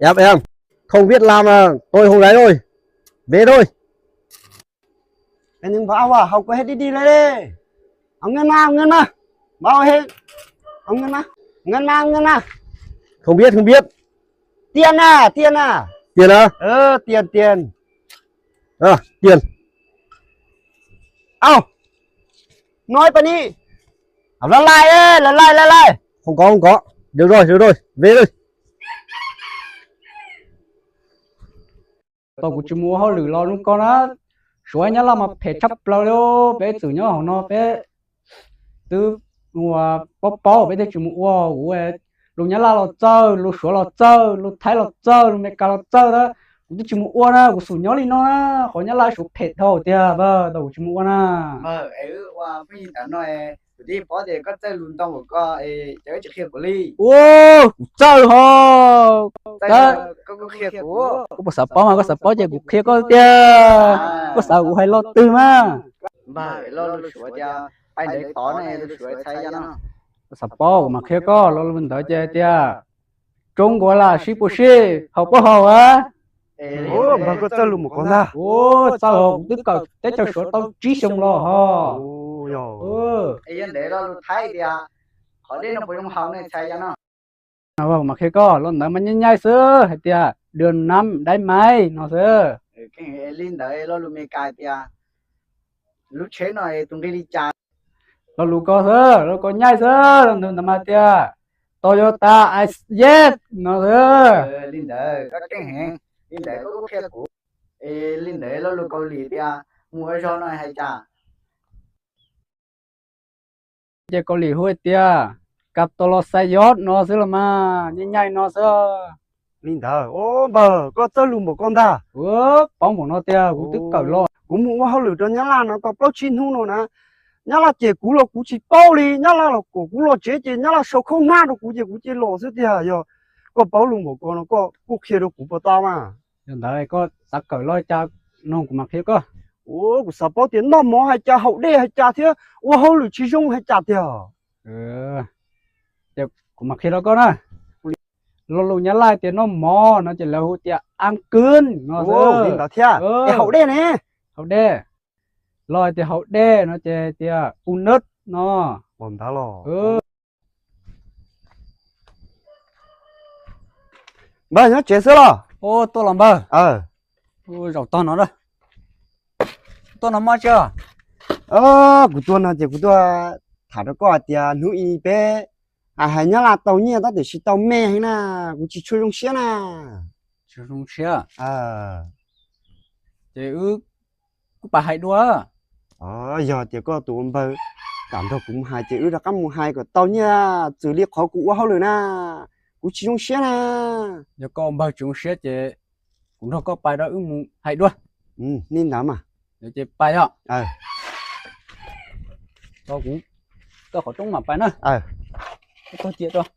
Em, em, không biết làm à, tôi không lấy rồi. Về thôi. Cái những bảo à, học có hết đi đi lấy đi. Ông Ngân à, ông Ngân à. Bảo hết. Ông Ngân à. Ngân à, Ngân à. Không biết, không biết. Tiền à, tiền à. Tiền à? Ờ, tiền, tiền. À, tiền. Âu, nói pa ni. Lăn lai, lăn lai, lăn lai. Không có, không có. Được rồi, được rồi. Về thôi. Tau kuv tsis mus ua hauj lwm los zoo ko na, suav nyab laj mas phem tshaj plaws li. Peb txwm nyob hauv no peb twb ua paub paub peb thiaj tsis mus ua. Kuv lus nyab laj los txawj, lus suav los txawj, lus thaib los txawj, lus Amelikas los txawj tab kuv twb tsis mus ua na, kuv xum nyob li no na, qhov nyab laj suav phem dhau tiag, tau kuv tsis mus ua na. Ua, kuv txawj ho. Koj puas xav paub mas, koj xav paub ces kuv qhia koj tiag, koj xav kuv hais lo twg mas. Koj xav paub kuv mam qhia koj, lo lus ntawd ces hais tias, trốn của là sib puas sib, hậu puas hậu á. Npawg, koj txawj lus npaum ko ntag. Ua, txawj ho, kuv twb kawm teb chaws suav tau tsib xyoo los ho. Yog, kuv mam qhia koj, lo ntawd mas nyaij nyaij xwb, hais tias đường nắm đáy máy no xwb. Li ntawd lo lus Amelikas tias lub tsheb no tus nqi li cas. Lo lus ko xwb, lo lus ko nyaij xwb, lo ntawd mas tias Toyota Alphard no xwb. Li ntawd koj keej heev, li ntawd koj kuj qhia kuv. Li ntawd lo lus Kaus Lim tias mus ua zog no hais cas? Ces Kaus Lim hu hais tias Kaus Lim los xais yov no xwb los mas, nyaij nyaij no xwb. Li ntawd, o npawg, koj txawj lus npaum ko ntag. Paub npaum no tiag, kuv twb kawm los. Kuv mus ua hauj lwm rau nyab laj no tau plaub tsib hnub no na, nyab laj cem kuv los kuv tsis paub li, nyab laj los kom kuv los tsev ces nyab laj sau khaub hnab rau kuv ces kuv cia los xwb tiag. Yog koj paub lus npaum ko no koj kuj qhia rau kuv puas tau mas. Yog ntawd koj xav kawm los cas no kuv mam qhia koj. Ua, kuv xav paub tias noj mov hais cas, haus dej hais cas thiab ua hauj lwm tsis zoo hais cas tiag. Ces kuv mam qhia rau koj na. Lo lus nyab laj tias noj mov no ces lawv hu tias ăn cơm no xwb. Li ntawd thiab. Haus dej ne? Haus dej. Los hais tias haus dej no ces tias uống nước no. Ua ntawd los. Npawg nyob tsev xwb los? Tuaj los npawg. Zaum tog no, tuaj no mog tsi. Kuv tuaj no ces kuv tuaj tham rau koj hais tias hnub i peb hais nyab laj tau nyiaj tab tiam sis tau me heev na, kuv tsis tshua zoo siab na. Tsis zoo siab. Ces wb kuj pab hais dua. Yog tias koj tus ua npawg kam nrog kuv mus hais ces wb rov qab mus hais kom tau nyiaj txwm li qhov kuv ua hauj lwm na, kuv tsis zoo siab na. Yog koj ua npawg tsis zoo siab ces kuv nrog koj pais rau wb mus hais dua. Li ntawd mas. Ces pais os. Kuv koj qhov roob mam pais na. Koj cia rau.